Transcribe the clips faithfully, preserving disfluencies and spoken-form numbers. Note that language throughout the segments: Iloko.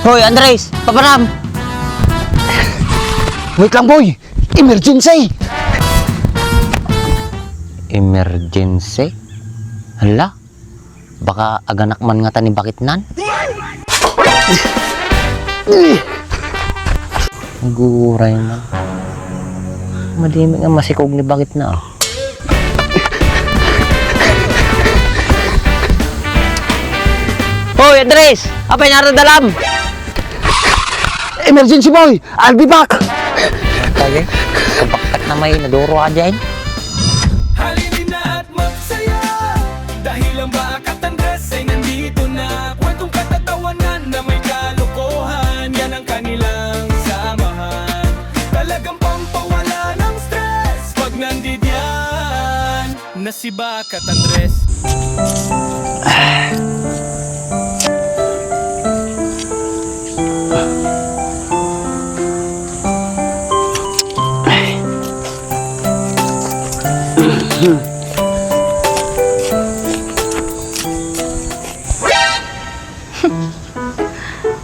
Hoy, Andres! Papanam! Wait lang, boy! Emergency! Emergency? Hala? Baka aganak man ngata ni Bakitnan? Aguray man. Madimik nga masikog ni Bakitna, ah. Hoy, Andres! Apay nga dalam? Emergency, boy! I'll be back! Kaya, kabaktak na may naduro aja, eh. Halina na at magsaya dahil ang Baak at Andres ay nandito na. Kwentong katatawanan na may kalokohan, yan ang kanilang samahan. Talagang pampawala ng stress pag nandidiyan na si Baak at Andres.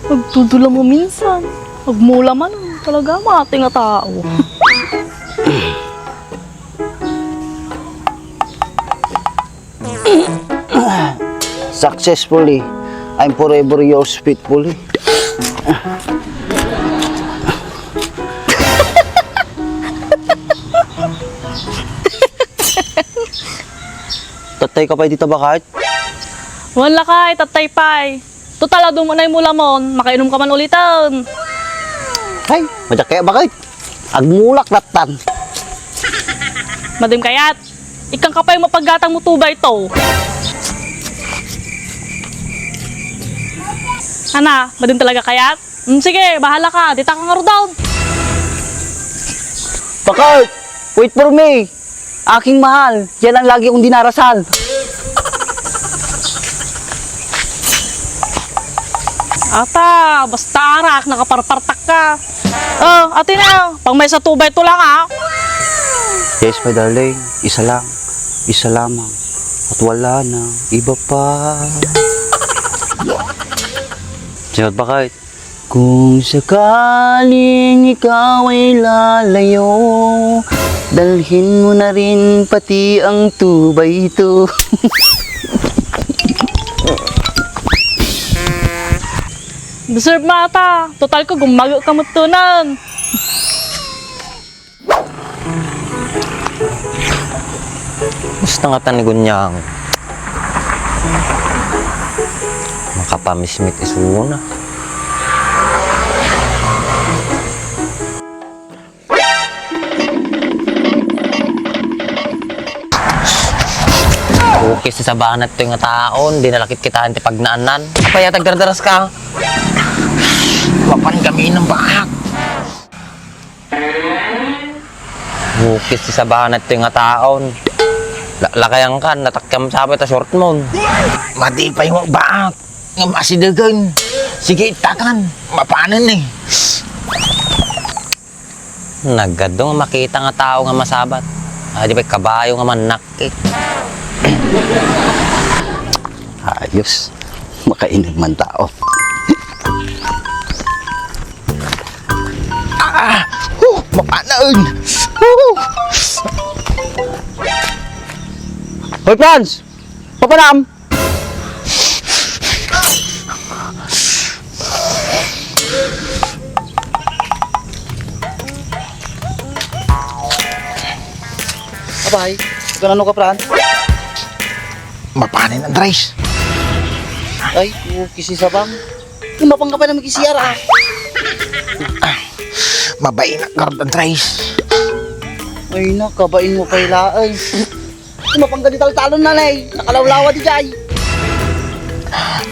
Nagdudula mo minsan. Nagmula man. Talaga, mati nga tao. Successfully, I'm forever yours faithfully. Tattay ka pay dita, Bakit? Wen lakay, tattay pay. Total, adu man ay mulamon, makainom ka man ulitan. Ay, madiak kayat, Bakit? Agmulak lattan. Madim kayat? Ikkan ka pay mapaggatang mo two by two. Ana, madim talaga kayat? Hmm, sige, bahala ka. Dita ka ngarud daw. Bakit? Wait for me. Aking mahal, yan ang lagi kong dinarasal. Ata, basta arak, nakaparpartak ka. Oh, ati na, pang may sa two by two lang, ah. Yes, my darling, isa lang, isa lamang, at wala na iba pa. Sinot ba kayo? Kung sakaling ikaw ay lalayo, dalhin mo na rin pati ang two by two. Deserve mo ata. Total ko, gumago ka mutunan. Gusto nga ta ni Gunyang makapamismit isuna. Ukis ti sabanat toy nga taon, di nalakit kitaen ti pagnaanan. Apay a tagdardaras ka? Mapan kami ng bahak. Bukis ti sabanat ti nga taon. La-, lakayan kan, natakam sa ta short mon. Madi pay mo baak. Nga masidagan. Sige, itakan. Mapanan eh. Nagado nga makita nga tao nga masabat. Adi pay kabayo nga mannak. Ayos. Makainom man tao. Ah! Huh! Mapanan! Huh! Hoy, Franz! Papanam! Abay, kanano ka, Fran? Mapanen, Andres. Ay, kisi sabang. Kumapang ka pa naman kisi ara. Mabain na, Guard Andres. Ay, nakabain mo kay laay. Kumapang ka di taltalon na, nay. Nakalawlawa di jay.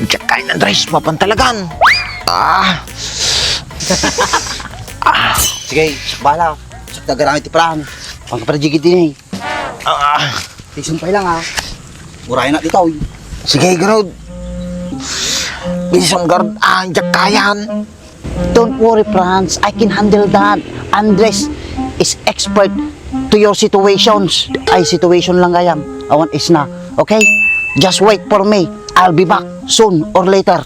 Diyak kain, Andres. Mapan talagan. Ah. Ah. Sige, bala. Sa tagarang iti pran. Pangkaparajigit din eh. Ah. Tisumpay lang ha. Uray na dito eh. Sige, Guard. Isang guard, ah, diyak kayan. Don't worry, Franz. I can handle that. Andres is expert to your situations. Ay, situation lang gayam. Awan is na. Okay? Just wait for me. I'll be back soon or later.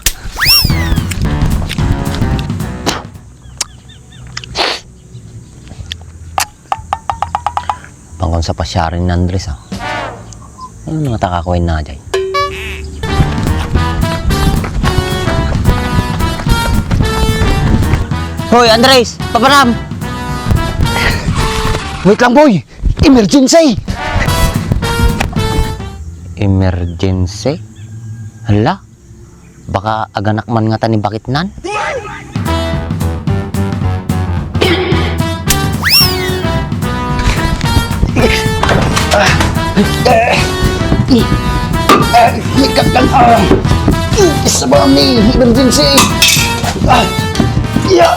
sa pasiaren ni Andres, ah. Ano nga taka ko na jay? Hoy, Andres! Papanam! Wait lang, boy! Emergency! Emergency? Hala? Baka aganak man ngata ni Bakitnan? Sa ba ni emergency? Ah, iya.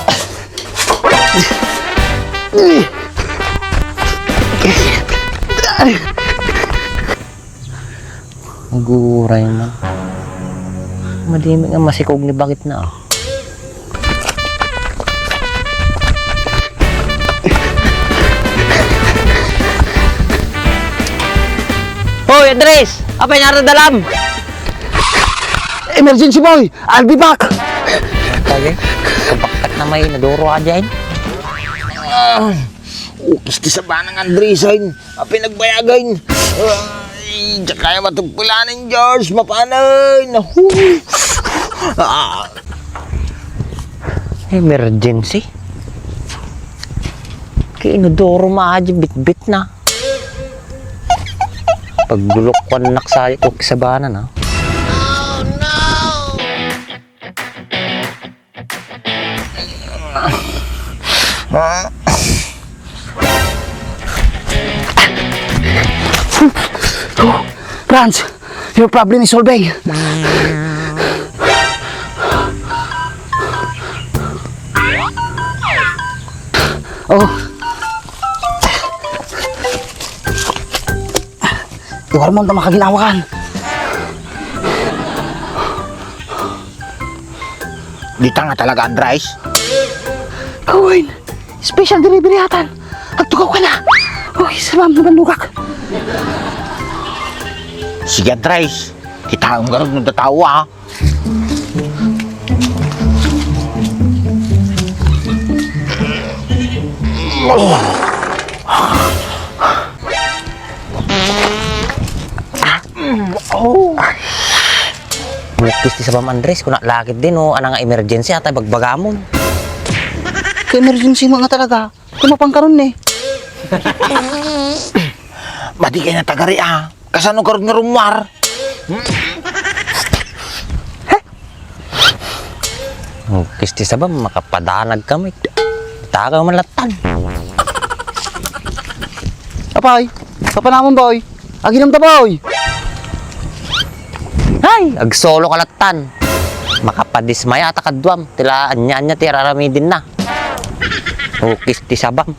Aguray man. Madimik nga masikog ni Bakitnan, ah. Hoy, Andres! Apay nga dalam? Emergency, boy! I'll be back! Kaya, kabakkat na may naduro ka dyan. Ah, ukis ti sabanang Andres, ay. Apay nagbayagan. Ay, diak kaya matugpulanan, George. Mapanan. Nahu. Ah. Emergency? Kinuduro maaji bitbit na. Paggulok ko anak sa ko kisabanan, ha? Franz, your problem is solving. Oh. Iwarmon ta makaginawakan. Dita nga talaga, Andres? Kawen, special delivery atan. Agtugaw ka na. Uy, salam na banlugak. Sige, Andres. Kitaem garud no datawa. Oh. Bukis ti sabam, Andres, kuna lakit din, no, anang emergency, ata bagbagamon. Ka-emergency mo nga talaga. Kumapang karon ni. Madi kay natagari, ah. Kasano karon nga rumar? Bukis ti sabam, makapadanag kami. Taga man latan. Apay, papanamon, boy. Aginom ta, boy. Ay, agsolo ka latan. Makapadismaya ta kaduam. Tila anya-anya ti araramidin na. Bukis ti sabam.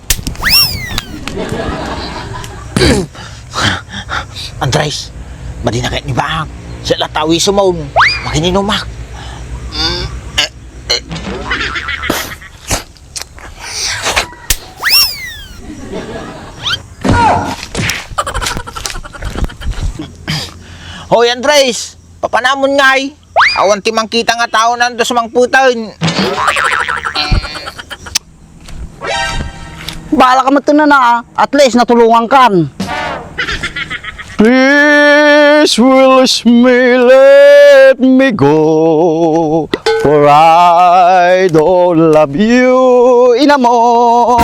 Andres, madi na kayat ni Baang. Siya la tawi sumon. Makininumak. Mm, eh, eh. Hoy, Andres! Papanamon ngay! Awan ti mangkita nga tao nando sumangpeten. Bala ka met na, at least natulungan kan. Please, Will Smith, let me go, for I don't love you. Ina mo.